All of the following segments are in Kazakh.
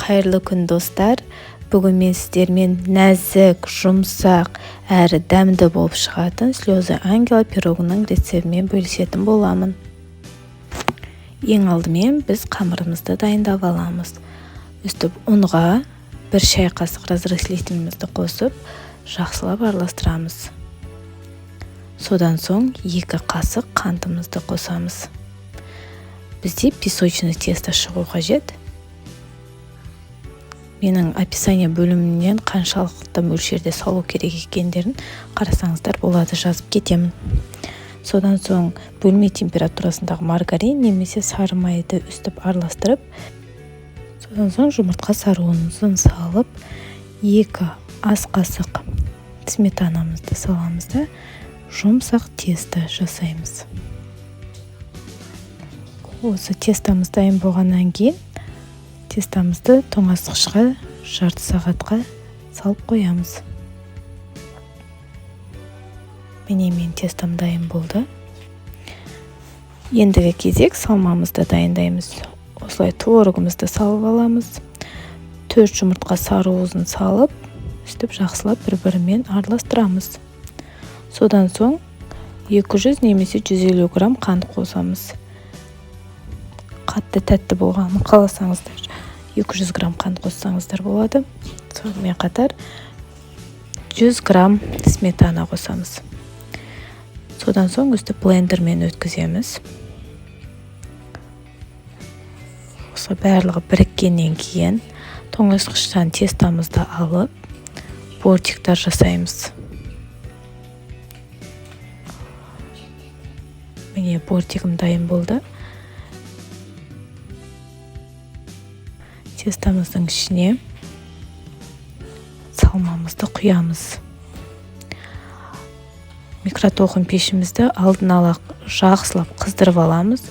Қайырлы күн, достар! Бүгін мен сіздермен нәзік, жұмсақ әрі дәмді болып шығатын слезы ангела пирогының рецептімен бөлісетін боламын. Ең алдымен біз қамырымызды дайындап аламыз. Өстіп ұнға 1 шай қасық разрыхлителімізді қосып, жақсылап араластырамыз. Содан соң 2 қасық қантымызды қосамыз. Бізде песочный тесто шығу қажет. Менің описание бөлімінен қаншалықты мөлшерде салу керек екендерін қарасаңыздар болады, жазып кетемін. Содан соң бөлме температурасындағы маргарин немесе сары майды үстіп араластырып, содан соң жұмыртқа сарыуымызды салып, 2 ас қасық сметанамызды саламыз да жұмсақ тесто жасаймыз. Осы тестомыз дайын болғаннан кейін тестомызды тоңазытқышқа жарты сағатқа салып қоямыз. Міне, менің тестом дайын болды. Ендігі кезек салмамызды дайындаймыз. Осылай творогымызды салып аламыз. 4 жұмыртқа сарыуызын салып, үстіп жақсылап бір-бірімен араластырамыз. Содан соң 200 немесе 150 грамм қант қосамыз. Қатты тәтті болғанын қаласаңыздар 200 грамм қант қоссаңыздар болады. Сонымен қатар 100 грамм сметана қосамыз. Содан соң өстіп блендермен өткіземіз. Осы барлығы біріккеннен кейін тоңазытқыштан тестомызды алып бортиктар жасаймыз. Міне, бортигім дайын болды. Тестомыздың ішіне салмамызды құямыз. Микротолқын пешімізді алдын ала жақсылап қыздырып аламыз.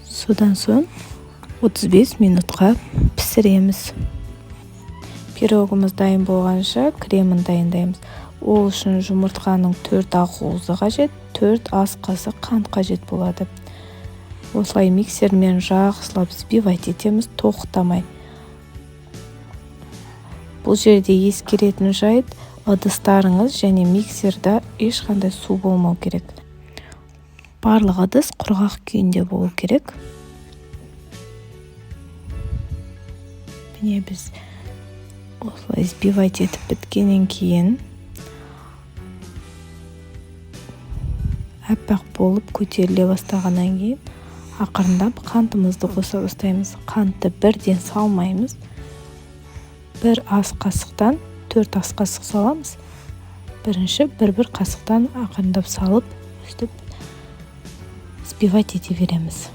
Содан соң 35 минутқа пісіреміз. Пирогымыз дайын болғанша кремін дайындаймыз. Ол үшін жұмыртқаның 4 ақуызы қажет, 4 ас қасық қант қажет болады. Осылай миксермен жақсылап взбивать етеміз, тоқтамай. Бұл жерде ескеретін жайт, ыдыстарыңыз және миксерда ешқандай су болмау керек. Барлық ыдыс құрғақ күйінде болу керек. Міне, біз осылай взбивать етіп біткеннен кейін аппақ болып көтеріле бастағаннан кейін ақырындап қантымызды қоса бастаймыз. Қантты бірден салмаймыз. 1 ас қасықтан 4 ас қасық саламыз. Бірінші бір-бір қасықтан ақырындап салып, өстіп взбивать ете береміз.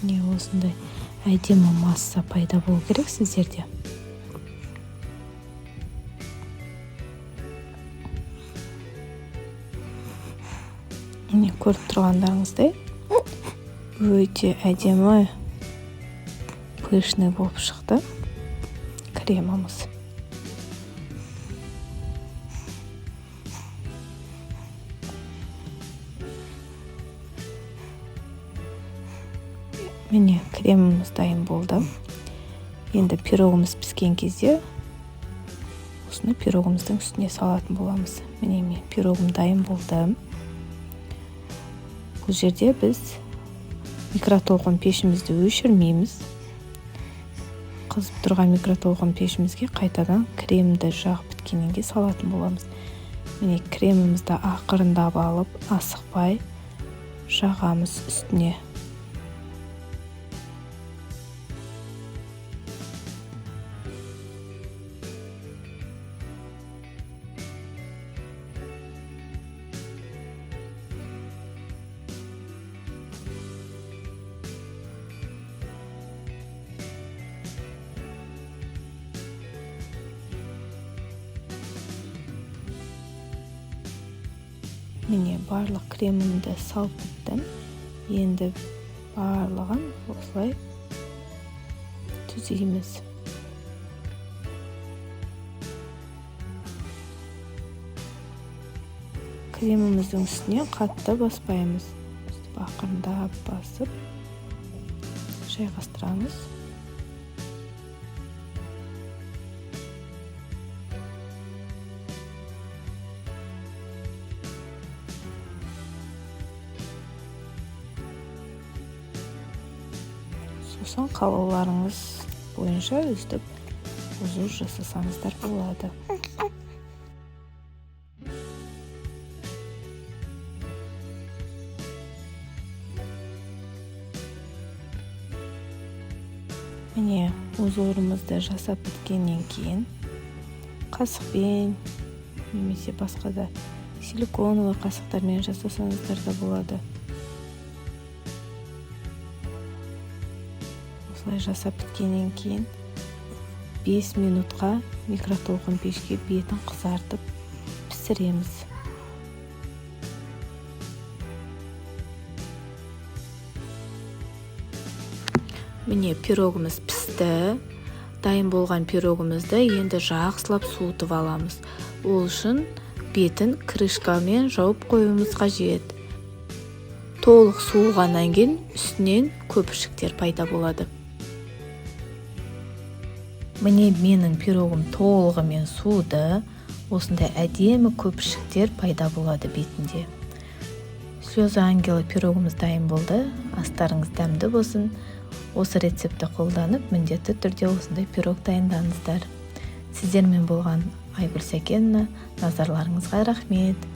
Міне, осындай әдемі масса пайда болу керек сіздерде. Міне, көріп тұрғандарыңыздай өте әдемі пышный болып шықты креміміз. Міне, креміміз дайын болды. Енді пирогымыз піскен кезде осыны пирогымыздың үстіне салатын боламыз. Міне, мен пирогым дайын болды. Бұл жерде біз микротолқын пешімізді өшірмейміз. Қызып тұрған микротолқын пешімізге қайтадан кремді жағып біткеннен кейін салатын боламыз. Міне, кремімізді ақырындап алып, асықпай жағамыз үстіне. Міне, барлық кремімді салып біттім. Енді барлығын осылай түзейміз. Креміміздің үстіне қатты баспаймыз. Өстіп ақырындап басып жайғастырамыз. Сосын қалауларыңыз бойынша өстіп узор жасасаңыздар болады. Міне, узорымызды жасап біткеннен кейін қасықпен немесе басқа да силиконовый қасықтармен жасасаңыздар да болады. Осылай жасап біткеннен кейін 5 минутқа микротолқын пешке бетін қызартып пісіреміз. Міне, пирогымыз пісті. Дайын болған пирогымызды енді жақсылап суытып аламыз. Ол үшін бетін крышкамен жауып қоюымыз қажет. Толық суығаннан кейін үстінен көпіршіктер пайда болады. Міне, менің пирогым толығымен суыды. Осындай әдемі көпіршіктер пайда болады бетінде. Слезы ангела пирогымыз дайын болды. Астарыңыз дәмді болсын. Осы рецептті қолданып, міндетті түрде осындай пирог дайындаңыздар. Сіздермен болған Айгүл Сәкенова. Назарларыңызға рахмет.